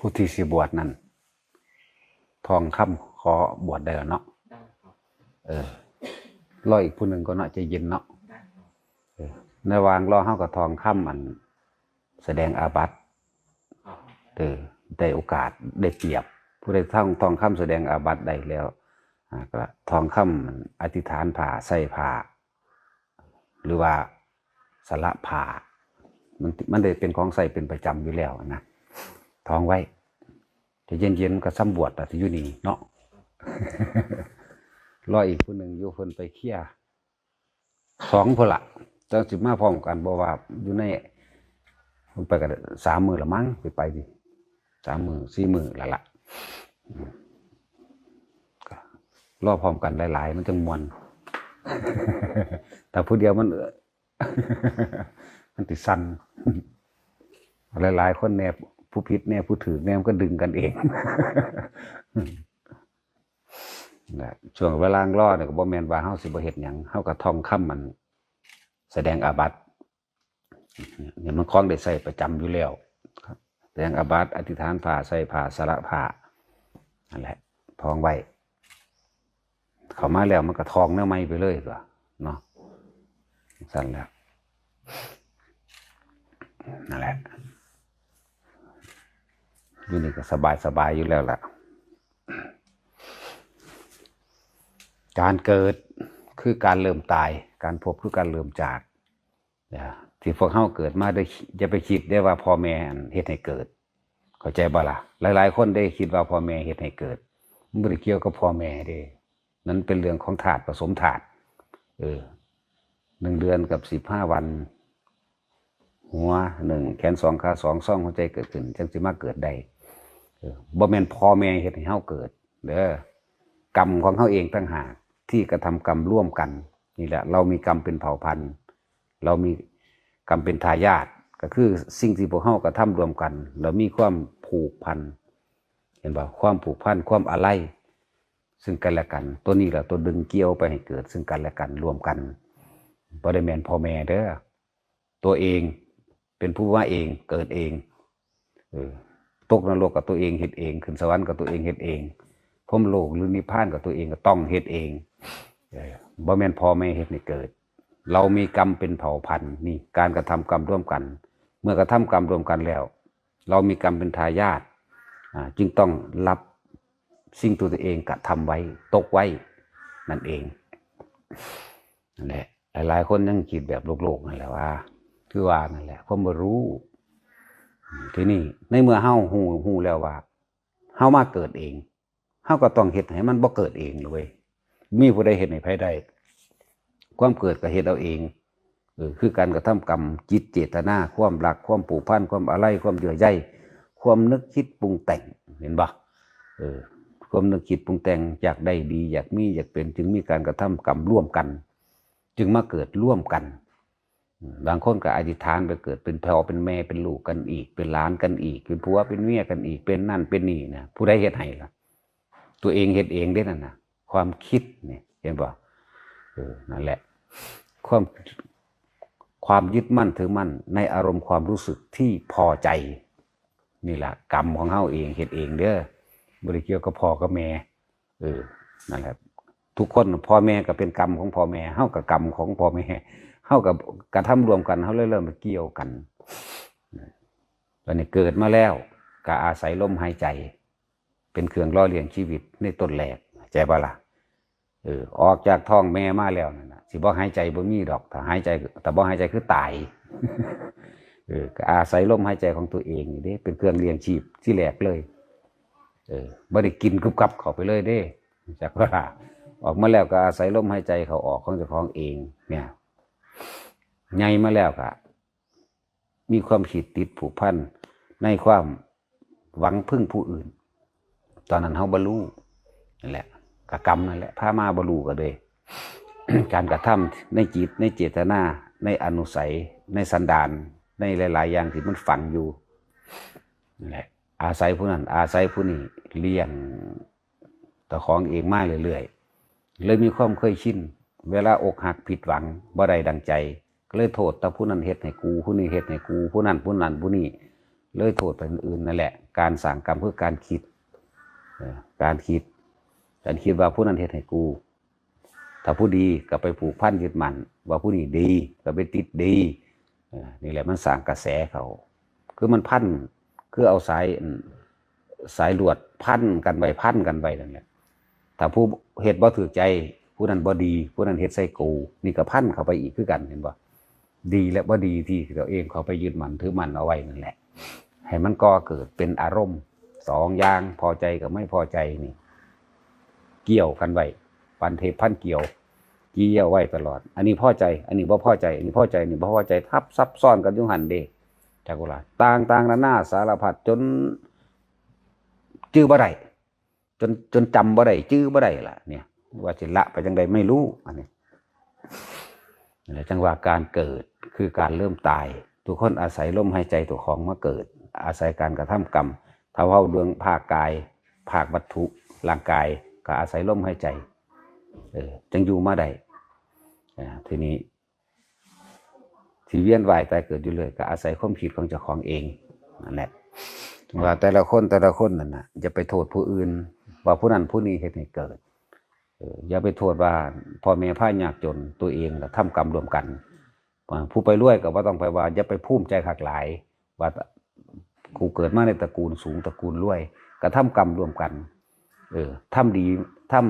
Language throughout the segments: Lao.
ຜູ້ທີ່ຊິບວດນັ້ນ ທອງຄຳຂໍບວດໄດ້ແລ້ວເນາະ. ໄດ້ຄັບ. ເອີ ລໍອີກຜູ້ໜຶ່ງກ່ອນເນາະ ໃຈເຢັນເນາະ. ໄດ້ຄັບ. ເອີ ໃນລະຫວ່າງລໍເຮົາກໍທອງຄຳ ອັນ ສະແດງອາບັດ. ຄັບ. ເອີ ໄດ້ໂອກາດໄດ້ປຽບ ຜູ້ໃດທອງ ທອງຄຳສະແດງອາບັດໄດ້ແລ້ວ ອ່າ ກໍທອງຄຳ ອັນ ອະທິຖານຜ້າ ໃສ່ຜ້າ ຫຼືວ່າສະຫຼະຜ້າ ມັນ ມັນໄດ້ເປັນຂອງໃຊ້ເປັນປະຈຳຢູ່ແລ້ວນະ ທອງໄວ້. ໃຈເຢັນໆ ມັນກໍສຳບວດລະ ທີ່ຢູ່ນີ້ເນາະ. ລໍອີກຜູ້ໜຶ່ງຢູ່ ເພິ່ນໄປເຄຍສອງພຸ້ນລະ ຈັ່ງຊິມາພ້ອມກັນ ບໍ່ວ່າຢູ່ໃນ ເພິ່ນໄປກໍໄດ້ສາມມື້ລະມັງ ຊິໄປຕິ ສາມມື້ສີ່ມື້ລະລະ ອືມ ກໍລໍພ້ອມກັນຫຼາຍໆ ມັນຈັ່ງມ່ວນ ຖ້າຜູ້ດຽວມັນ ມັນຊິສັ່ນ ຫຼາຍໆຄົນແດ່ ຜູ້ຜິດແດ່ ຜູ້ຖືກແດ່ ມັນກໍດຶງກັນເອງ. ນະ ຊ່ວງເວລາລໍນີ້ກໍບໍ່ແມ່ນວ່າເຮົາຊິບໍ່ເຮັດຫຍັງ ເຮົາກໍທ່ອງຄຳ ອັນ ສະແດງອາບັດ ນີ້ມັນຂອງໄດ້ໃຊ້ປະຈຳຢູ່ແລ້ວ ສະແດງອາບັດ ອະທິຖານຜ້າ ໃສ່ຜ້າ ສະຫຼະຜ້າ ນັ້ນແຫຼະ ທ່ອງໄວ້. ເຂົ້າມາແລ້ວມັນກໍທ່ອງແນວໃໝ່ໄປເລີຍຕົວະເນາະ ຊັ້ນແຫຼະ ນັ້ນແຫຼະ ຢູ່ນີ້ກໍສະບາຍໆຢູ່ແລ້ວລະ. ການເກີດຄືການເລີ່ມຕາຍ ການພົບຄືການເລີ່ມຈາກ ທີ່ພວກເຮົາເກີດມາ ໄດ້ ຢ່າໄປຄິດເດ້ວ່າພໍ່ແມ່ເຮັດໃຫ້ເກີດ ເຂົ້າໃຈບໍ່ລະ? ຫຼາຍໆຄົນໄດ້ຄິດວ່າພໍ່ແມ່ເຮັດໃຫ້ເກີດ ມັນບໍ່ໄດ້ກ່ຽວກັບພໍ່ແມ່ເດ້ ນັ້ນເປັນເລື່ອງຂອງທາດ ປະສົມທາດ ເອີ ໜຶ່ງເດືອນກັບສິບຫ້າວັນ ຫົວໜຶ່ງ ແຂນສອງ ຂາສອງ ຊອງຫົວໃຈເກີດຂຶ້ນ ຈັ່ງຊິມາເກີດໄດ້ເອີ ບໍ່ແມ່ນພໍ່ແມ່ເຮັດໃຫ້ເຮົາເກີດເດີ ກຳຂອງເຮົາເອງຕ່າງຫາກທີ່ກະທຳກຳລວມກັນ ນີ້ແຫຼະ ເຮົາມີກຳເປັນເຜົ່າພັນ ເຮົາມີກຳເປັນທາຍາດ ກໍຄືສິ່ງທີ່ພວກເຮົາກະທຳລວມກັນ ແລ້ວມີຄວາມຜູກພັນ ເຫັນບໍ່? ຄວາມຜູກພັນ ຄວາມອາໄລ ຊຶ່ງກັນແລະກັນ ໂຕນີ້ແຫຼະ ໂຕດຶງກ່ຽວໄປໃຫ້ເກີດຊຶ່ງກັນແລະກັນ ລວມກັນ ບໍ່ໄດ້ແມ່ນພໍ່ແມ່ເດີ ຕົວເອງເປັນຜູ້ມາເອງ ເກີດເອງ ເອີ ຕົກນະລົກກໍຕົວເອງເຮັດເອງ ຂຶ້ນສະຫວັນກໍຕົວເອງເຮັດເອງ ພົມໂລກ ຫຼື ນິບພານກໍຕົວເອງກໍຕ້ອງເຮັດເອງ ເອີ ບໍ່ແມ່ນພໍ່ແມ່ເຮັດໃຫ້ເກີດ ເຮົາມີກຳເປັນເຜົ່າພັນ ນີ້ ການກະທຳກຳລວມກັນ ເມື່ອກະທຳກຳລວມກັນແລ້ວ ເຮົາມີກຳເປັນທາຍາດ ອາ ຈຶ່ງຕ້ອງຮັບສິ່ງທີ່ຕົວເອງກະທຳໄວ້ ຕົກໄວ້ນັ້ນເອງ ນັ້ນແຫຼະ ຫຼາຍໆຄົນຍັງຄິດແບບໂລກໆນັ້ນແຫຼະວ່າ ຄືວ່ານັ້ນແຫຼະ ຄວາມບໍ່ຮູ້ ທີນີ້ໃນເມື່ອເຮົາຮູ້ ຮູ້ແລ້ວວ່າ ເຮົາມາເກີດເອງ ເຮົາກໍຕ້ອງເຮັດໃຫ້ມັນບໍ່ເກີດເອງເລີຍ ມີຜູ້ໃດເຮັດໃຫ້ໃຜໄດ້ ຄວາມເກີດກໍເຮັດເອົາເອງ ເອີ ຄືການກະທຳກຳ ຈິດເຈດຕະນາ ຄວາມຮັກ ຄວາມຜູກພັນ ຄວາມອາໄລ ຄວາມເຍື່ອໃຍ ຄວາມນຶກຄິດປຸງແຕ່ງ ເຫັນບໍ່? ເອີ ຄວາມນຶກຄິດປຸງແຕ່ງ ຢາກໄດ້ດີ ຢາກມີ ຢາກເປັນ ຈຶ່ງມີການກະທຳກຳລວມກັນ ຈຶ່ງມາເກີດລວມກັນ ບາງຄົນກໍອະທິຖານໄປເກີດເປັນພໍ່ເປັນແມ່ ເປັນລູກກັນອີກ ເປັນຫຼານກັນອີກ ເປັນຜົວເປັນເມຍກັນອີກ ເປັນນັ້ນເປັນນີ້ນະ ຜູ້ໃດເຮັດໃຫ້ລະ? ຕົວເອງເຮັດເອງເດ້ນັ້ນນະ ຄວາມຄິດນີ້ ເຫັນບໍ່? ເອີ ນັ້ນແຫຼະ ຄວາມ ຄວາມຍຶດໝັ້ນຖືໝັ້ນໃນອາລົມຄວາມຮູ້ສຶກທີ່ພໍໃຈ ນີ້ລະ ກຳຂອງເຮົາເອງ ເຮັດເອງເດີ ບໍ່ໄດ້ກ່ຽວກັບພໍ່ກັບແມ່ ເອີ ນັ້ນແຫຼະ ທຸກຄົນ ພໍ່ແມ່ກໍເປັນກຳຂອງພໍ່ແມ່ ເຮົາກໍກຳຂອງພໍ່ແມ່ ເຮົາກໍກະທຳລວມກັນ ເຮົາເລີຍເລີ່ມມາກ່ຽວກັນ ບາດນີ້ເກີດມາແລ້ວ ກໍອາໄສລົມຫາຍໃຈ ເປັນເຄື່ອງຫຼໍ່ລ້ຽງຊີວິດໃນຕົ້ນແລກ ເຂົ້າໃຈບໍ່ລະ? ເອີ ອອກຈາກທ້ອງແມ່ມາແລ້ວນັ້ນນະ ຊິບໍ່ຫາຍໃຈບໍ່ມີດອກ ຖ້າຫາຍໃຈ ຖ້າບໍ່ຫາຍໃຈຄືຕາຍ ເອີ ກໍອາໄສລົມຫາຍໃຈຂອງຕົວເອງນີ້ເດ້ ເປັນເຄື່ອງລ້ຽງຊີບທີແລກເລີຍ ເອີ ບໍ່ໄດ້ກິນກຸບກັບເຂົ້າໄປເລີຍເດ້ ເຂົ້າໃຈບໍ່ລະ? ອອກມາແລ້ວກໍອາໄສລົມຫາຍໃຈເຂົ້າອອກຂອງເຈົ້າຂອງເອງ ເນຍ ໃຫຍ່ມາແລ້ວກໍ ມີຄວາມຄິດຕິດຜູກພັນໃນຄວາມຫວັງເພິ່ງຜູ້ອື່ນ ຕອນນັ້ນເຮົາບໍ່ຮູ້ ນັ້ນແຫຼະ ກະກຳນັ້ນແຫຼະ ພາມາບໍ່ຮູ້ກໍເລີຍ ການກະທຳໃນຈິດ ໃນເຈດຕະນາ ໃນອະນຸໄສ ໃນສັນດານ ໃນຫຼາຍໆຢ່າງທີ່ມັນຝັງຢູ່ ນັ້ນແຫຼະ ອາໄສຜູ້ນັ້ນ ອາໄສຜູ້ນີ້ ລ້ຽງ ເຈົ້າຂອງເອງມາເລື້ອຍໆ ເລີຍມີຄວາມເຄີຍຊິນ ເວລາອົກຫັກຜິດຫວັງ ບໍ່ໄດ້ດັ່ງໃຈ ກໍເລີຍໂທດແຕ່ຜູ້ນັ້ນເຮັດໃຫ້ກູ ຜູ້ນີ້ເຮັດໃຫ້ກູ ຜູ້ນັ້ນ ຜູ້ນັ້ນ ຜູ້ນີ້ ເລີຍໂທດໄປຜູ້ອື່ນນັ້ນແຫຼະ ການສ້າງກຳຄືການຄິດ ເອີ ການຄິດ ການຄິດວ່າຜູ້ນັ້ນເຮັດໃຫ້ກູ. ຖ້າຜູ້ດີກໍໄປຜູກພັນຍຶດໝັ້ນວ່າຜູ້ນີ້ດີ ກໍໄປຕິດດີ. ເອີ ນີ້ແຫຼະມັນສ້າງກະແສເຂົ້າ ຄືມັນພັນ ຄືເອົາສາຍ ອັນ ສາຍລວດພັນກັນໄວ້ ພັນກັນໄວ້ນັ້ນແຫຼະ. ຖ້າຜູ້ເຮັດບໍ່ຖືກໃຈ ຜູ້ນັ້ນບໍ່ດີ ຜູ້ນັ້ນເຮັດໃສ່ກູ ນີ້ກໍພັນເຂົ້າໄປອີກຄືກັນ ເຫັນບໍ່? ດີແລະບໍ່ດີທີ່ຕົວເອງເຂົ້າໄປຍຶດໝັ້ນຖືໝັ້ນເອົາໄວ້ນັ້ນແຫຼະ ໃຫ້ມັນກໍ່ເກີດເປັນອາລົມສອງຢ່າງ ພໍໃຈກັບໄມ່ພໍໃຈນີ້ ກ່ຽວກັນໄວ້ ປັນເທບພັນກ່ຽວ ກ່ຽວໄວ້ຕະຫຼອດ. ອັນນີ້ພໍໃຈ ອັນນີ້ບໍ່ພໍໃຈ ອັນນີ້ພໍໃຈ ອັນນີ້ບໍ່ພໍໃຈ ທັບຊັບຊ້ອນກັນຢູ່ຫັ້ນເດ້ ຈັກວ່າລະ ຕ່າງໆນານາສາລະພັດ ຈົນຈື່ບໍ່ໄດ້ ຈົນ ຈົນຈຳບໍ່ໄດ້ ຈື່ບໍ່ໄດ້ລະເນຍ ວ່າຊິລະໄປຈັ່ງໃດໄມ່ຮູ້ ອັນນີ້. ແລະ ຈັ່ງວ່າການເກີດຄືການເລີ່ມຕາຍ ທຸກຄົນອາໄສລົມຫາຍໃຈເຈົ້າຂອງມາເກີດ ອາໄສການກະທຳກຳ. ຖ້າເວົ້າເລື່ອງພາກກາຍ ພາກວັດຖຸ ຮ່າງກາຍ ກໍອາໄສລົມຫາຍໃຈ ເອີ ຈັ່ງຢູ່ມາໄດ້. ເອີ ທີນີ້ ທີ່ວຽນວ່າຍຕາຍເກີດຢູ່ເລື້ອຍ ກໍອາໄສຄວາມຄິດຂອງເຈົ້າຂອງເອງນັ້ນແຫຼະ. ວ່າແຕ່ລະຄົນ ແຕ່ລະຄົນນັ້ນນະ ຢ່າໄປໂທດຜູ້ອື່ນ ວ່າຜູ້ນັ້ນຜູ້ນີ້ເຮັດໃຫ້ເກີດ. ເອີ ຢ່າໄປໂທດວ່າພໍ່ແມ່ພາຍາກຈົນ ຕົວເອງລະທຳກຳຮ່ວມກັນ. ຜູ້ໄປລວຍກໍບໍ່ຕ້ອງໄປວ່າ ຢ່າໄປພູມໃຈຄັກຫຼາຍ ວ່າ ກູເກີດມາໃນຕະກູນສູງ ຕະກູນລວຍ ກະທຳກຳຮ່ວມກັນ ເອີ ທຳດີ ທຳ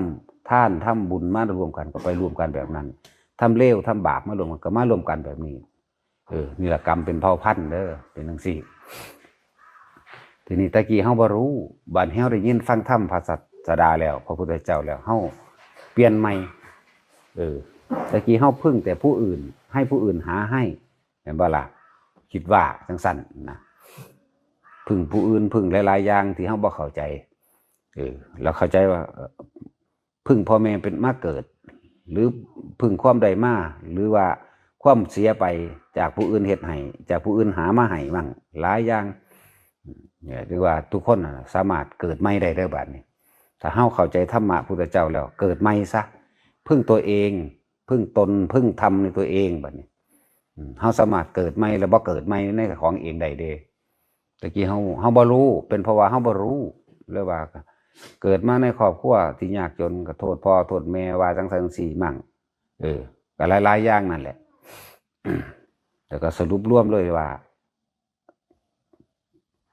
ທານ ທຳບຸນມາຮ່ວມກັນ ກໍໄປຮ່ວມກັນແບບນັ້ນ ທຳເລວ ທຳບາບມາຮ່ວມກັນ ກໍມາຮ່ວມກັນແບບນີ້. ເອີ ນີ້ລະກຳເປັນເຜົ່າພັນເດີ ເປັນຈັ່ງຊີ້. ທີນີ້ແຕ່ກີ້ເຮົາບໍ່ຮູ້ ບາດເຮົາໄດ້ຍິນຟັງທຳພະສັດສະດາແລ້ວ ພະພຸດທະເຈົ້າແລ້ວ ເຮົາປ່ຽນໃໝ່. ເອີ ແຕ່ກີ້ເຮົາເພິ່ງແຕ່ຜູ້ອື່ນ ໃຫ້ຜູ້ອື່ນຫາໃຫ້ ແມ່ນບໍ່ລະ? ຄິດວ່າຈັ່ງຊັ້ນນະ ເພິ່ງຜູ້ອື່ນ ເພິ່ງຫຼາຍໆຢ່າງທີ່ເຮົາບໍ່ເຂົ້າໃຈ ເອີ ແລ້ວເຂົ້າໃຈວ່າ ເອີ ເພິ່ງພໍ່ແມ່ເປັນມາເກີດ ຫຼື ເພິ່ງຄວາມໄດ້ມາ ຫຼືວ່າຄວາມເສຍໄປຈາກຜູ້ອື່ນເຮັດໃຫ້ ຈາກຜູ້ອື່ນຫາມາໃຫ້ໝັ້ງ ຫຼາຍຢ່າງ. ເອີ ຖືວ່າທຸກຄົນນະສາມາດເກີດໃໝ່ໄດ້ເດີບາດນີ້ ຖ້າເຮົາເຂົ້າໃຈທຳມະພຸດທະເຈົ້າແລ້ວ ເກີດໃໝ່ຊະ ເພິ່ງຕົວເອງ ເພິ່ງຕົນ ເພິ່ງທຳໃນຕົວເອງບາດນີ້. ເຮົາສາມາດເກີດໃໝ່ ແລະ ບໍ່ເກີດໃໝ່ໃນຂອງເອງໄດ້ເດ້. ແຕ່ກີ້ເຮົາ ເຮົາບໍ່ຮູ້ ເປັນເພາະວ່າເຮົາບໍ່ຮູ້ ຫຼືວ່າເກີດມາໃນຄອບຄົວທີ່ຍາກຈົນ ກໍໂທດພໍ່ໂທດແມ່ວ່າຈັ່ງຊັ້ນຈັ່ງຊີ້ໝັ້ງ ເອີ ກໍຫຼາຍໆຢ່າງນັ້ນແຫຼະ. ແຕ່ກໍສະຫຼຸບລວມເລີຍວ່າ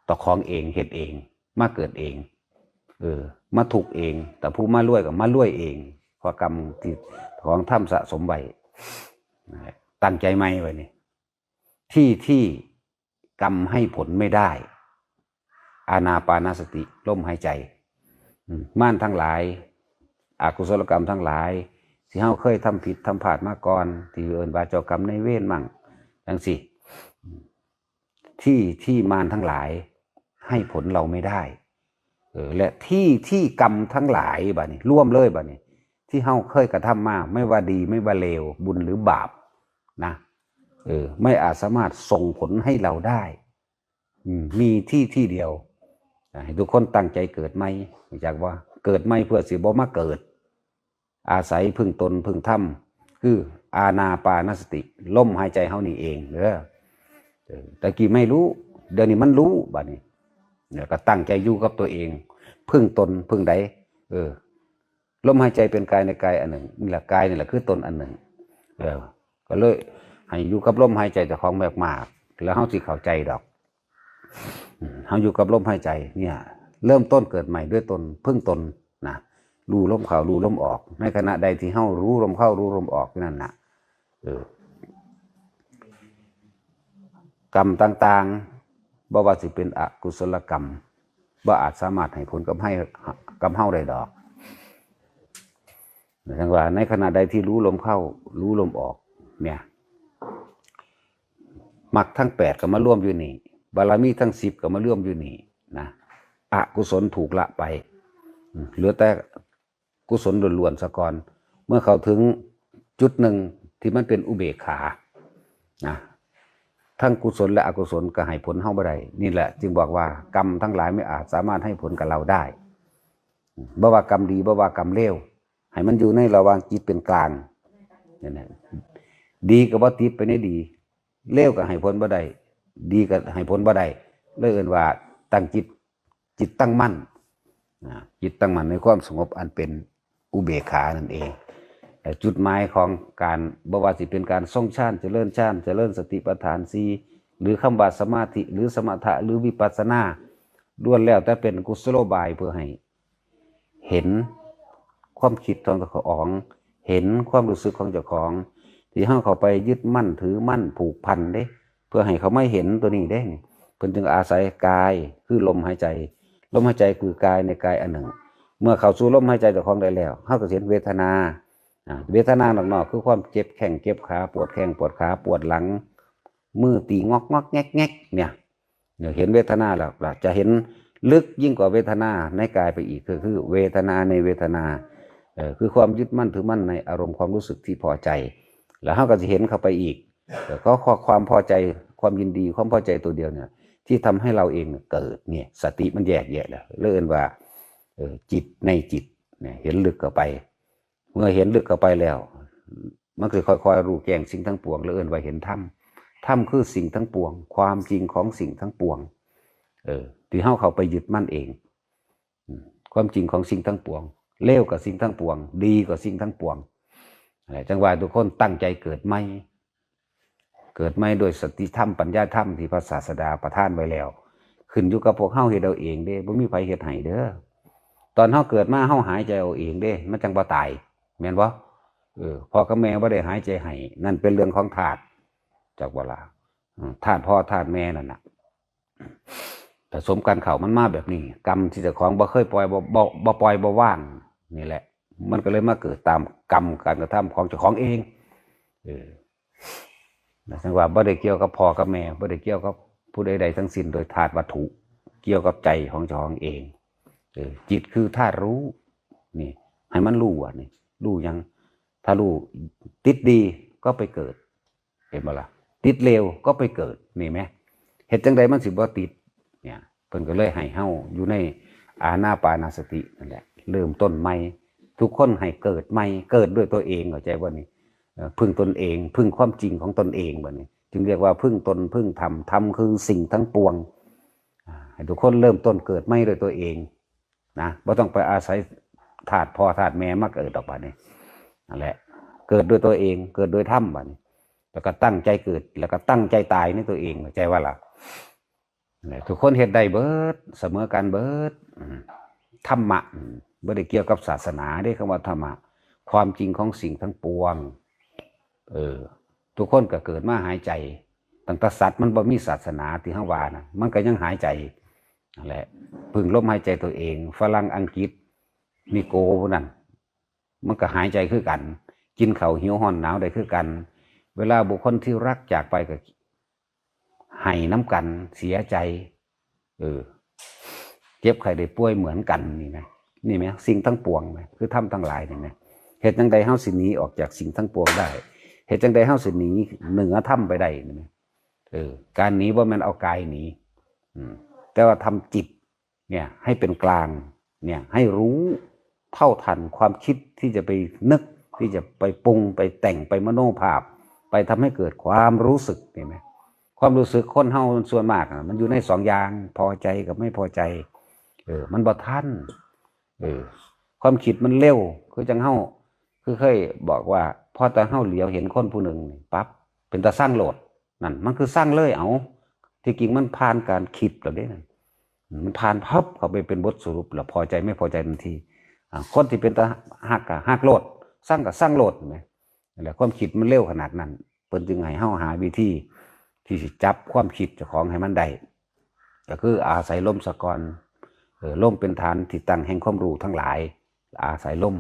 ເຈົ້າຂອງເອງ ເຮັດເອງ ມາເກີດເອງ ເອີ ມາທຸກເອງ ແຕ່ຜູ້ມາລວຍກໍມາລວຍເອງ ເພາະກຳທີ່ຂອງທຳສະສົມໄວ້. ຕັ້ງໃຈໃໝ່ໄວ້ນີ້ ທີ່ທີ່ກຳໃຫ້ຜົນໄມ່ໄດ້ ອານາປານະສະຕິ ລົມຫາຍໃຈ. ອາ ມານທັງຫຼາຍ ອະກຸສົລະກຳທັງຫຼາຍ ທີ່ເຮົາເຄີຍທຳຜິດທຳພາດມາກ່ອນ ທີ່ເອີ້ນວ່າເຈົ້າກຳນາຍເວນໝັ້ງ ຈັ່ງຊີ້ ທີ່ທີ່ມານທັງຫຼາຍໃຫ້ຜົນເຮົາໄມ່ໄດ້ ເອີ ແລະ ທີ່ທີ່ກຳທັງຫຼາຍ ບາດນີ້ລວມເລີຍ ບາດນີ້ທີ່ເຮົາເຄີຍກະທຳມາ ໄມ່ວ່າດີ ໄມ່ວ່າເລວ ບຸນຫຼືບາບນະ ເອີ ໄມ່ອາດສາມາດສົ່ງຜົນໃຫ້ເຮົາໄດ້. ອືມ ມີທີ່ທີ່ດຽວ ໃຫ້ທຸກຄົນຕັ້ງໃຈເກີດໃໝ່ ຮູ້ຈັກບໍ່? ເກີດໃໝ່ເພື່ອຊິບໍ່ມາເກີດ ອາໄສເພິ່ງຕົນເພິ່ງທຳ ຄືອານາປານະສະຕິ ລົມຫາຍໃຈເຮົານີ້ເອງເດີ. ເອີ ແຕ່ກີ້ໄມ່ຮູ້ ດຽວນີ້ມັນຮູ້ ບາດນີ້ ແລ້ວກໍຕັ້ງໃຈຢູ່ກັບຕົວເອງ ເພິ່ງຕົນເພິ່ງໃດ ເອີ ລົມຫາຍໃຈເປັນກາຍໃນກາຍອັນໜຶ່ງ ນີ້ລະ ກາຍນີ້ລະຄືຕົນອັນໜຶ່ງ. ເອີ ກໍເລີຍໃຫ້ຢູ່ກັບລົມຫາຍໃຈເຈົ້າຂອງມາກໆ ແລ້ວເຮົາຊິເຂົ້າໃຈດອກ. ເຮົາຢູ່ກັບລົມຫາຍໃຈເນຍ ເລີ່ມຕົ້ນເກີດໃໝ່ດ້ວຍຕົນ ເພິ່ງຕົນນະ ຮູ້ລົມເຂົ້າ ຮູ້ລົມອອກ ໃນຂະນະໃດທີ່ເຮົາຮູ້ລົມເຂົ້າ ຮູ້ລົມອອກຢູ່ນັ້ນນະ ເອີ ກຳຕ່າງໆ ບໍ່ວ່າຊິເປັນອະກຸສົລະກຳ ບໍ່ອາດສາມາດໃຫ້ຜົນກັບໃຫ້ ກັບເຮົາໄດ້ດອກ. ຈັ່ງວ່າໃນຂະນະໃດທີ່ຮູ້ລົມເຂົ້າ ຮູ້ລົມອອກເນຍ ມັກທັງແປດກໍມາລວມຢູ່ນີ້ ບາລະມີທັງສິບກໍມາລວມຢູ່ນີ້ນະ ອະກຸສົນຖືກລະໄປ ເຫຼືອແຕ່ ກຸສົນລ້ວນໆຊະກ່ອນ ເມື່ອເຂົ້າເຖິງຈຸດໜຶ່ງທີ່ມັນເປັນອຸເບກຂານະ ທັງກຸສົນ ແລະ ອະກຸສົນກໍໃຫ້ຜົນເຮົາບໍ່ໄດ້. ນີ້ແຫຼະຈຶ່ງບອກວ່າ ກຳທັງຫຼາຍໄມ່ອາດສາມາດໃຫ້ຜົນກັບເຮົາໄດ້ ບໍ່ວ່າກຳດີ ບໍ່ວ່າກຳເລວ ໃຫ້ມັນຢູ່ໃນລະຫວ່າງຈິດເປັນກາງ ນັ້ນແຫຼະ ດີກໍບໍ່ຕິດໄປໃນດີ ເລວກໍໃຫ້ຜົນບໍ່ໄດ້ ດີກໍໃຫ້ຜົນບໍ່ໄດ້ ເລີຍເອີ້ນວ່າຕັ້ງຈິດ ຈິດຕັ້ງໝັ້ນ ອາ ຈິດຕັ້ງໝັ້ນໃນຄວາມສະຫງົບອັນເປັນອຸເບກຂານັ້ນເອງ. ແລະ ຈຸດໝາຍຂອງການ ບໍ່ວ່າຊິເປັນການຊົງຊານ ຈະເລີນຊານ ຈະເລີນສະຕິປັດຖານສີ່ ຫຼື ຄຳວ່າສະມາທິ ຫຼື ສະມະຖະ ຫຼື ວິປັດສະນາ ລ້ວນແລ້ວແຕ່ເປັນກຸສະໂລບາຍເພື່ອໃຫ້ ເຫັນຄວາມຄິດຂອງເຈົ້າຂອງ, ເຫັນຄວາມຮູ້ສຶກຂອງເຈົ້າຂອງ ທີ່ເຮົາເຂົ້າໄປຍຶດໝັ້ນຖືໝັ້ນຜູກພັນເດ້, ເພື່ອໃຫ້ເຂົາມາເຫັນຕົວນີ້ເດ້. ເພິ່ນຈຶ່ງອາໄສກາຍ ຄືລົມຫາຍໃຈ, ລົມຫາຍໃຈຄືກາຍໃນກາຍອັນໜຶ່ງ. ເມື່ອເຂົ້າສູ່ລົມຫາຍໃຈເຈົ້າຂອງໄດ້ແລ້ວ, ເຮົາກໍຊິເຫັນເວທະນາ. ອາ, ເວທະນານອກໆ ຄືຄວາມເຈັບແຂ້ງເຈັບຂາ, ປວດແຂ້ງປວດຂາ, ປວດຫຼັງ, ມືຕີງອກໆແງກໆ ເນຍ. ເນາະ ເຫັນເວທະນາແລ້ວ ລະຈະເຫັນເລິກຍິ່ງກວ່າເວທະນາໃນກາຍໄປອີກ ກໍຄືເວທະນາໃນເວທະນາ ເອີ ຄືຄວາມຍຶດໝັ້ນຖືໝັ້ນໃນອາລົມຄວາມຮູ້ສຶກທີ່ພໍໃຈ ແລ້ວເຮົາກໍຈະເຫັນເຂົ້າໄປອີກ ເອີ ກໍ ຄວາມພໍໃຈ ຄວາມຍິນດີ ຄວາມພໍໃຈຕົວດຽວນີ້ ທີ່ທຳໃຫ້ເຮົາເອງເກີດ ນີ້ ສະຕິມັນແຍກແຍະແລ້ວ ເອີ້ນວ່າ ເອີ ຈິດໃນຈິດ ເຫັນເລິກເຂົ້າໄປ. ເມື່ອເຫັນເລິກເຂົ້າໄປແລ້ວ ມັນກໍຄ່ອຍໆຮູ້ແຈ້ງສິ່ງທັງປວງ ແລະເອີ້ນວ່າເຫັນທຳ. ທຳຄືສິ່ງທັງປວງ, ຄວາມຈິງຂອງສິ່ງທັງປວງ ເອີ ທີ່ເຮົາເຂົ້າໄປຍຶດໝັ້ນເອງ. ອາ ຄວາມຈິງຂອງສິ່ງທັງປວງ, ເລວກວ່າສິ່ງທັງປວງ, ດີກວ່າສິ່ງທັງປວງ. ແລະ ຈັ່ງວ່າທຸກຄົນຕັ້ງໃຈເກີດໃໝ່. ເກີດໃໝ່ດ້ວຍສະຕິທຳ ປັນຍາທຳທີ່ພະສາສະດາປະທານໄວ້ແລ້ວ. ຂຶ້ນຢູ່ກັບພວກເຮົາເຮັດເອົາເອງເດ້, ບໍ່ມີໃຜເຮັດໃຫ້ເດີ. ຕອນເຮົາເກີດມາ ເຮົາຫາຍໃຈເອົາເອງເດ້, ມັນຈັ່ງບໍ່ຕາຍ, ແມ່ນບໍ່? ເອີ, ພໍ່ກັບແມ່ບໍ່ໄດ້ຫາຍໃຈໃຫ້, ນັ້ນເປັນເລື່ອງຂອງທາດ, ຈັກບໍ່ລະ? ເອີ, ທາດພໍ່ທາດແມ່ນັ້ນນະ. ປະສົມກັນເຂົ້າ ມັນມາແບບນີ້. ກຳທີ່ເຈົ້າຂອງບໍ່ເຄີຍປ່ອຍ ບໍ່ ບໍ່ ບໍ່ປ່ອຍບໍ່ວາງນີ້ແຫຼະ ມັນກໍເລີຍມາເກີດຕາມກຳການກະທຳຂອງເຈົ້າຂອງເອງ. ເອີ ແລະ ຈັ່ງວ່າບໍ່ໄດ້ກ່ຽວກັບພໍ່ກັບແມ່, ບໍ່ໄດ້ກ່ຽວກັບຜູ້ໃດໆທັງສິ້ນໂດຍທາດວັດຖຸ, ກ່ຽວກັບໃຈຂອງເຈົ້າຂອງເອງ. ເອີ ຈິດຄືທາດຮູ້. ນີ້ ໃຫ້ມັນຮູ້ວ່ານີ້ ຮູ້ຫຍັງ? ຖ້າຮູ້ຕິດດີກໍໄປເກີດ. ເຫັນບໍ່ລະ? ຕິດເລວກໍໄປເກີດ ນີ້ແມະ. ເຮັດຈັ່ງໃດມັນຊິບໍ່ຕິດ? ເນຍ ເພິ່ນກໍເລີຍໃຫ້ເຮົາຢູ່ໃນອານາປານະສະຕິນັ້ນແຫຼະ ເລີ່ມຕົ້ນໃໝ່. ທຸກຄົນໃຫ້ເກີດໃໝ່, ເກີດດ້ວຍຕົວເອງ, ເຂົ້າໃຈບໍ່ນີ້? ເອີ ເພິ່ງຕົນເອງ, ເພິ່ງຄວາມຈິງຂອງຕົນເອງ ບັດນີ້ ຈຶ່ງຮຽກວ່າເພິ່ງຕົນ, ເພິ່ງທຳ, ທຳຄືສິ່ງທັງປວງ. ອາ ໃຫ້ທຸກຄົນເລີ່ມຕົ້ນເກີດໃໝ່ດ້ວຍຕົວເອງ. ນະ ບໍ່ຕ້ອງໄປອາໄສທາດພໍ່ທາດແມ່ມາເກີດດອກ ບາດນີ້. ນັ້ນແຫຼະ ເກີດດ້ວຍຕົວເອງ, ເກີດໂດຍທຳ ບາດນີ້ ແລ້ວກໍຕັ້ງໃຈເກີດ, ແລ້ວກໍຕັ້ງໃຈຕາຍໃນຕົວເອງ, ເຂົ້າໃຈບໍ່ລະ? ນັ້ນແຫຼະ ທຸກຄົນເຮັດໄດ້ເບິດ, ສະເໝີກັນເບິດ. ອາ ທຳມະ ອາ ບໍ່ໄດ້ກ່ຽວກັບສາສະໜາເດ້, ຄຳວ່າທຳມະ ຄວາມຈິງຂອງສິ່ງທັງປວງ. ເອີ ທຸກຄົນກໍເກີດມາຫາຍໃຈ. ຕັ້ງແຕ່ສັດມັນບໍ່ມີສາສະໜາທີ່ເຮົາວ່ານະ ມັນກໍຍັງຫາຍໃຈ. ນັ້ນແຫຼະ ເພິ່ງລົມຫາຍໃຈຕົວເອງ. ຝຣັ່ງ ອັງກິດ ນິໂກ ຜູ້ນັ້ນ ມັນກໍຫາຍໃຈຄືກັນ, ກິນເຂົ້າ ຫິວ ຮ້ອນ ໜາວ ໄດ້ຄືກັນ. ເວລາບຸກຄົນທີ່ຮັກຈາກໄປກໍໄຫ້ນຳກັນ, ເສຍໃຈ, ເອີ ເຈັບໄຂ້ໄດ້ປ່ວຍເໝືອນກັນ. ນີ້ແມະ ນີ້ແມະ ສິ່ງທັງປວງແມະ ຄືທຳທັງຫຼາຍນີ້ແມະ. ເຮັດຈັ່ງໃດເຮົາຊິໜີອອກຈາກສິ່ງທັງປວງໄດ້? ເຮັດຈັ່ງໃດເຮົາຊິໜີເໜືອທຳໄປໄດ້? ນີ້ແມະ ເອີ ການໜີບໍ່ແມ່ນເອົາກາຍໜີ ອືມ ແຕ່ວ່າທຳຈິດເນຍໃຫ້ເປັນກາງເນຍ ໃຫ້ຮູ້ເທົ່າທັນຄວາມຄິດທີ່ຈະໄປນຶກ ທີ່ຈະໄປປຸງ ໄປແຕ່ງ ໄປມະໂນພາບ ໄປທຳໃຫ້ເກີດຄວາມຮູ້ສຶກ. ເຫັນໄໝ? ຄວາມຮູ້ສຶກຄົນເຮົາສ່ວນມາກນະ ມັນຢູ່ໃນສອງຢ່າງ ພໍໃຈກັບໄມ່ພໍໃຈ. ເອີ ມັນບໍ່ທັນ. ເອີ ຄວາມຄິດມັນເລັວ ຄືຈັ່ງເຮົາ ຄືເຄີຍບອກວ່າ ພໍແຕ່ເຮົາຫຼຽວເຫັນຄົນຜູ້ໜຶ່ງນີ້ປັບ ເປັນຕາຊັງໂລດ. ນັ້ນ ມັນຄືຊັງເລີຍ. ເອົາ ທີ່ຈິງມັນຜ່ານການຄິດແລ້ວເດ້ນັ້ນ. ມັນຜ່ານພັບເຂົ້າໄປເປັນບົດສະຫຼຸບ ແລ້ວພໍໃຈໄມ່ພໍໃຈທັນທີ. ອາ ຄົນທີ່ເປັນຕາຮັກກໍຮັກໂລດ, ຊັງກໍຊັງໂລດ. ເຫັນໄໝ? ນັ້ນແຫຼະ ຄວາມຄິດມັນເລັວຂະໜາດນັ້ນ. ເພິ່ນຈຶ່ງໃຫ້ເຮົາຫາວິທີທີ່ຊິຈັບຄວາມຄິດເຈົ້າຂອງໃຫ້ມັນໄດ້ ກໍຄືອາໄສລົມສາກ່ອນ. ເອີ ລົມເປັນຖານທີ່ຕັ້ງແຫ່ງຄວາມຮູ້ທັງຫຼາຍ. ອາໄສລົມ,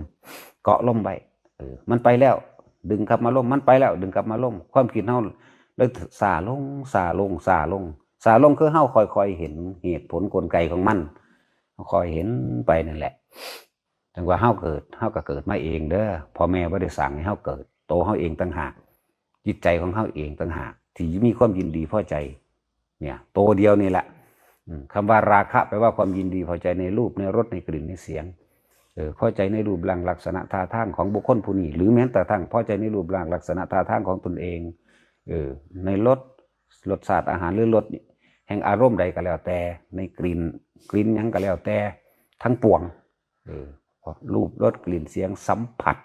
ເກາະລົມໄວ້. ເອີ ມັນໄປແລ້ວ ດຶງກັບມາລົມ, ມັນໄປແລ້ວ ດຶງກັບມາລົມ. ຄວາມຄິດເຮົາເລີຍຊ້າລົງ, ຊ້າລົງ, ຊ້າລົງ, ຊ້າລົງ. ຄືເຮົາຄ່ອຍໆເຫັນເຫດຜົນກົນໄກຂອງມັນ, ເຮົາຄ່ອຍເຫັນໄປນັ້ນແຫຼະ. ຈັ່ງວ່າເຮົາເກີດ, ເຮົາກໍເກີດມາເອງເດີ. ພໍ່ແມ່ບໍ່ໄດ້ສ້າງໃຫ້ເຮົາເກີດ, ໂຕເຮົາເອງຕ່າງຫາກ, ຈິດໃຈຂອງເຮົາເອງຕ່າງຫາກ ທີ່ມີຄວາມຍິນດີພໍໃຈ ເນຍ ໂຕດຽວນີ້ແຫຼະ. ອືມ ຄຳວ່າລາຄະ ແປວ່າຄວາມຍິນດີພໍໃຈໃນຮູບ, ໃນລົດ, ໃນກິ່ນ, ໃນສຽງ. ເອີ ພໍໃຈໃນຮູບຮ່າງລັກສະນະທ່າທາງຂອງບຸກຄົນຜູ້ນີ້ ຫຼື ແມ້ແຕ່ກະທັ່ງພໍໃຈໃນຮູບຮ່າງລັກສະນະທ່າທາງຂອງຕົນເອງ. ເອີ ໃນລົດ, ລົດຊາດອາຫານ ຫຼື ລົດ ແຫ່ງອາລົມໃດກໍແລ້ວແຕ່ ໃນກິ່ນ ກິ່ນຫຍັງກໍແລ້ວແຕ່ ທັງປວງ ເອີ ຮູບ ລົດ ກິ່ນ ສຽງ ສຳຜັດ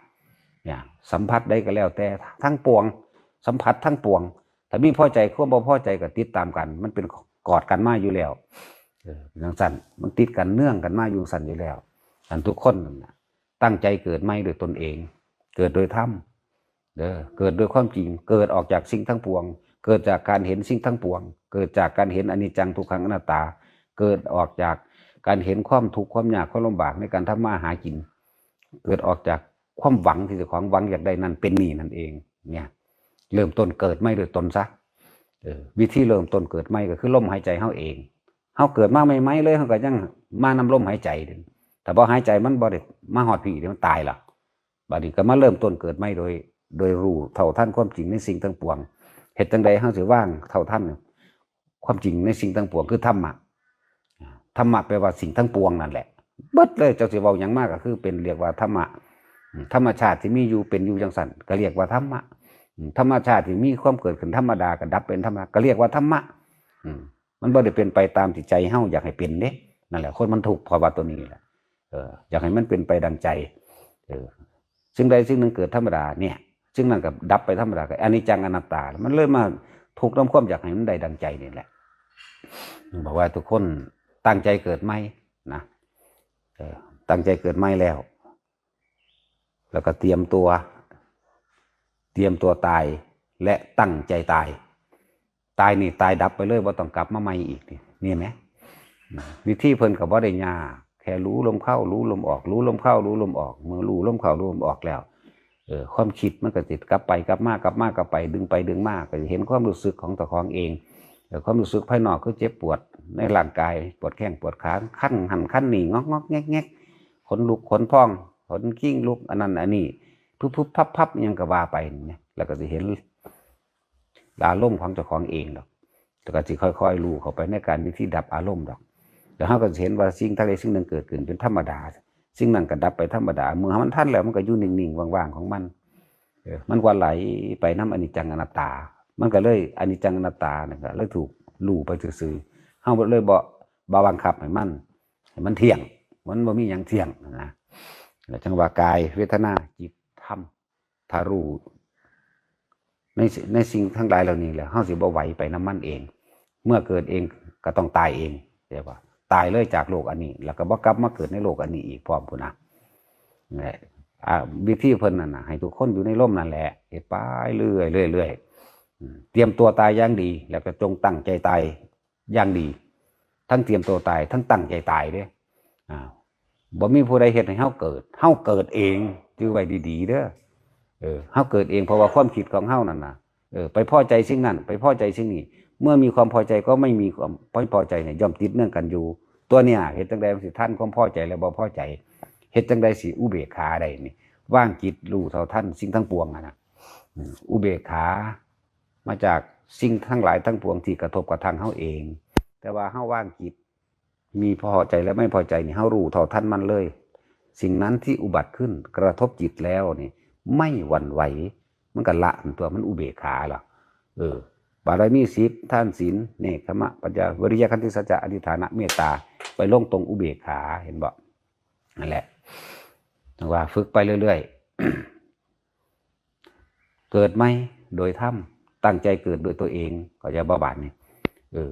ຫຍັງ ສຳຜັດໃດກໍແລ້ວແຕ່ ທັງປວງ ສຳຜັດທັງປວງ ຖ້າມີພໍໃຈ ຄວາມບໍ່ພໍໃຈກໍຕິດຕາມກັນ ມັນເປັນກອດກັນມາຢູ່ແລ້ວ ເອີ ເປັນຈັ່ງຊັ້ນ ມັນຕິດກັນເນື່ອງກັນມາຢູ່ຊັ້ນຢູ່ແລ້ວ. ອັນທຸກຄົນນັ້ນນະ ຕັ້ງໃຈເກີດໃໝ່ດ້ວຍຕົນເອງ ເກີດໂດຍທຳ ເດີ ເກີດໂດຍຄວາມຈິງ ເກີດອອກຈາກສິ່ງທັງປວງ ເກີດຈາກການເຫັນສິ່ງທັງປວງ ເກີດຈາກການເຫັນອະນິດຈັງ ທຸກຂັງ ອະນັດຕາ ເກີດອອກຈາກການເຫັນຄວາມທຸກ ຄວາມຍາກ ຄວາມລຳບາກໃນການທຳມາຫາກິນ ເກີດອອກຈາກຄວາມຫວັງທີ່ເຈົ້າຂອງຫວັງຢາກໄດ້ນັ້ນເປັນນີ້ນັ້ນເອງ ເນຍ ເລີ່ມຕົ້ນເກີດໃໝ່ດ້ວຍຕົນຊະ ເອີ ວິທີເລີ່ມຕົ້ນເກີດໃໝ່ກໍຄືລົມຫາຍໃຈເຮົາເອງ ເຮົາເກີດມາໃໝ່ໆເລີຍ ເຮົາກໍຍັງມານຳລົມຫາຍໃຈ ຖ້າບໍ່ຫາຍໃຈມັນບໍ່ໄດ້ມາຮອດພີ້ເດ ມັນຕາຍລະ. ບາດນີ້ກໍມາເລີ່ມຕົ້ນເກີດໃໝ່ໂດຍ ໂດຍຮູ້ເທົ່າທັນຄວາມຈິງໃນສິ່ງທັງປວງ. ເຮັດຈັ່ງໃດເຮົາຊິວາງເທົ່າທັນຄວາມຈິງໃນສິ່ງທັງປວງ ຄືທຳມະ. ທຳມະແປວ່າສິ່ງທັງປວງນັ້ນແຫຼະ ເບິດເລີຍ. ເຈົ້າຊິເວົ້າຫຍັງມາກໍຄືເປັນ ຮຽກວ່າທຳມະ. ທຳມະຊາດທີ່ມີຢູ່ເປັນຢູ່ຈັ່ງຊັ້ນ ກໍຮຽກວ່າທຳມະ. ທຳມະຊາດທີ່ມີຄວາມເກີດຂຶ້ນທຳມະດາ ກໍດັບເປັນທຳມະ ກໍຮຽກວ່າທຳມະ. ມັນບໍ່ໄດ້ເປັນໄປຕາມທີ່ໃຈເຮົາຢາກໃຫ້ເປັນເດ້. ນັ້ນແຫຼະ ຄົນມັນທຸກ ເພາະວ່າຕົວນີ້ແຫຼະ ເອີ ຢາກໃຫ້ມັນເປັນໄປດັ່ງໃຈ. ເອີ ສິ່ງໃດສິ່ງໜຶ່ງເກີດທຳມະດາ ເນຍ ສິ່ງນັ້ນກໍດັບໄປທຳມະດາ ກໍອະນິດຈັງອະນັດຕາ. ມັນເລີຍມາທຸກນຳຄວາມຢາກໃຫ້ມັນໄດ້ດັ່ງໃຈນີ້ແຫຼະ. ບອກວ່າທຸກຄົນຕັ້ງໃຈເກີດໃໝ່ນະ ເອີ ຕັ້ງໃຈເກີດໃໝ່ແລ້ວ ແລ້ວກໍຕຽມຕົວ ຕຽມຕົວຕາຍ ແລະ ຕັ້ງໃຈຕາຍ. ຕາຍນີ້ຕາຍດັບໄປເລີຍ ບໍ່ຕ້ອງກັບມາໃໝ່ອີກນີ້ ນີ້ແໝ. ວິທີເພິ່ນກໍບໍ່ໄດ້ຍາກ ແຄ່ຮູ້ລົມເຂົ້າ ຮູ້ລົມອອກ ຮູ້ລົມເຂົ້າ ຮູ້ລົມອອກ. ເມື່ອຮູ້ລົມເຂົ້າ ຮູ້ລົມອອກແລ້ວ ເອີ ຄວາມຄິດມັນກໍຊິກັບໄປກັບມາ ກັບມາກັບໄປ ດຶງໄປດຶງມາ ກໍຊິເຫັນຄວາມຮູ້ສຶກຂອງເຈົ້າຂອງເອງ. ເອີ ຄວາມຮູ້ສຶກພາຍນອກຄືເຈັບປວດໃນຮ່າງກາຍ ປວດແຂ້ງປວດຂາ ຄັນຫັ້ນຄັນນີ້ ງອກໆແງກໆ ຂົນລຸກຂົນພອງ ຂົນຄີງລຸກ ອັນນັ້ນອັນນີ້ ພຶບໆພັບໆ ຫຍັງກໍວ່າໄປນີ້ນະ ແລ້ວກໍຊິເຫັນ ອາລົມຂອງເຈົ້າຂອງເອງດອກ ແລ້ວກໍຊິຄ່ອຍໆ ຮູ້ເຂົ້າໄປໃນການວິທີດັບອາລົມດອກ. ແລ້ວເຮົາກໍຊິເຫັນວ່າສິ່ງທັງຫຼາຍສິ່ງໜຶ່ງເກີດຂຶ້ນເປັນທຳມະດາ. ສິ່ງນັ້ນກໍດັບໄປທຳມະດາ. ເມື່ອມັນທັນແລ້ວ ມັນກໍຢູ່ນິ່ງໆ ວ່າງໆ ຂອງມັນ. ເອີ ມັນກໍໄຫຼໄປນຳອະນິດຈັງອະນັດຕາ. ມັນກໍເລີຍ ອະນິດຈັງອະນັດຕານັ້ນກໍເລີຍຖືກຮູ້ໄປຊື່ໆ. ເຮົາເລີຍບໍ່ ບໍ່ບັງຄັບໃຫ້ມັນ ໃຫ້ມັນທ່ຽງ. ມັນບໍ່ມີຫຍັງທ່ຽງນະ. ແລ້ວຈັ່ງວ່າກາຍ ເວທະນາ ຈິດ ທຳ ຖ້າຮູ້ໃນ ໃນສິ່ງທັງຫຼາຍເຫຼົ່ານີ້ແລ້ວ ເຮົາຊິບໍ່ໄຫວໄປນຳມັນເອງ. ເມື່ອເກີດເອງກໍຕ້ອງຕາຍເອງ. ເອີ້ນວ່າຕາຍເລີຍຈາກໂລກອັນນີ້ ແລ້ວກໍບໍ່ກັບມາເກີດໃນໂລກອັນນີ້ອີກພ້ອມພຸ້ນນະ. ແຫຼະ ອາ ວິທີເພິ່ນນັ້ນນະ ໃຫ້ທຸກຄົນຢູ່ໃນລົມນັ້ນແຫຼະ ເຮັດໄປເລື້ອຍໆ ອືມ ຕຽມຕົວຕາຍຢ່າງດີ ແລ້ວກໍຈົ່ງຕັ້ງໃຈຕາຍ ຢ່າງດີ ທັງຕຽມຕົວຕາຍ ທັງຕັ້ງໃຈຕາຍເດ້. ອາ ບໍ່ມີຜູ້ໃດເຮັດໃຫ້ເຮົາເກີດ ເຮົາເກີດເອງ. ຈື່ໄວ້ດີໆເດີ. ເອີ ເຮົາເກີດເອງ ເພາະວ່າຄວາມຄິດຂອງເຮົານັ້ນນະ ເອີ ໄປພໍໃຈສິ່ງນັ້ນ ໄປພໍໃຈສິ່ງນີ້. ເມື່ອມີຄວາມພໍໃຈກໍໄມ່ມີຄວາມບໍ່ພໍໃຈນີ້ ຍ່ອມຕິດເນື່ອງກັນຢູ່. ຕົວເນີ້ຍ ເຮັດຈັ່ງໃດມັນຊິທັນຄວາມພໍໃຈ ແລະ ບໍ່ພໍໃຈ? ເຮັດຈັ່ງໃດຊິອຸເບກຂາໄດ້ນີ້? ວາງຈິດຮູ້ເທົ່າທັນສິ່ງທັງປວງຫັ້ນນະ. ອືມ ອຸເບກຂາ ມາຈາກສິ່ງທັງຫຼາຍທັງປວງທີ່ກະທົບກະທັງເຮົາເອງ. ແຕ່ວ່າເຮົາວາງຈິດ ມີພໍໃຈ ແລະ ໄມ່ພໍໃຈນີ້ ເຮົາຮູ້ເທົ່າທັນມັນເລີຍ. ສິ່ງນັ້ນທີ່ອຸບັດຂຶ້ນ ກະທົບຈິດແລ້ວນີ້ ໄມ່ຫວັ່ນໄຫວ ມັນກະລະ ຕົວະ ມັນອຸເບກຂາລະ. ເອີ ບາລະມີສິບ ທານ ສິນ ເນກຂະມະ ປັນຍາ ວິລິຍະ ຂັນຕິ ສັດຈະ ອະທິຖານະ ເມດຕາ ໄປລົງຕົງອຸເບກຂາ ເຫັນບໍ່? ນັ້ນແຫຼະ ຈັ່ງວ່າຝຶກໄປເລື້ອຍໆ. ເກີດໃໝ່ໂດຍທຳ ຕັ້ງໃຈເກີດດ້ວຍຕົວເອງ ເຂົ້າໃຈບໍ່ບາດນີ້? ເອີ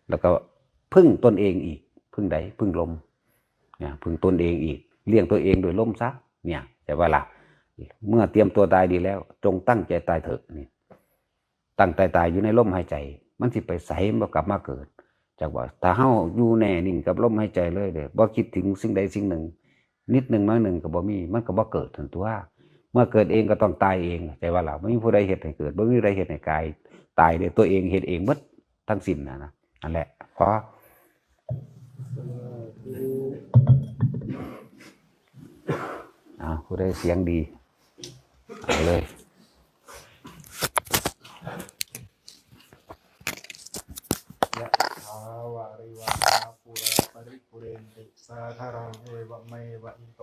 ແລ້ວກໍເພິ່ງຕົນເອງອີກ. ເພິ່ງໃດ? ເພິ່ງລົມ ນະ ເພິ່ງຕົນເອງອີກ ລ້ຽງຕົວເອງດ້ວຍລົມຊະ ເນຍ ເຂົ້າໃຈບໍ່ລະ? ເມື່ອຕຽມຕົວຕາຍດີແລ້ວ ຈົ່ງຕັ້ງໃຈຕາຍເຖີ້ະ ນີ້ ຕັ້ງໃຈຕາຍຢູ່ໃນລົມຫາຍໃຈ ມັນຊິໄປໃສ? ມັນບໍ່ກັບມາເກີດ. ຈັກວ່າ ຖ້າເຮົາຢູ່ແນ່ນິ່ງກັບລົມຫາຍໃຈເລີຍເດ້ ບໍ່ຄິດເຖິງສິ່ງໃດສິ່ງໜຶ່ງ ນິດໜຶ່ງໜ້ອຍໜຶ່ງກໍບໍ່ມີ ມັນກໍບໍ່ເກີດຫັ້ນຕົວະ. ເມື່ອເກີດເອງກໍຕ້ອງຕາຍເອງ ເຂົ້າໃຈບໍ່ລະ? ບໍ່ມີຜູ້ໃດເຮັດໃຫ້ເກີດ ບໍ່ມີຜູ້ໃດເຮັດໃຫ້ກາຍຕາຍເດ້ ຕົວເອງເຮັດເອງໝົດທັງສິ້ນນະ ນະ. ນັ້ນແຫຼະ ພໍ. ເອົາ ຜູ້ໃດສຽງດີ ເອົາເລີຍ. ຍະຖາ ວາລິວະຫາ ປູລາ ປະລິປູເຣນຕິ ສາຄະລັງ ເອວະເມວະ ອິໂຕ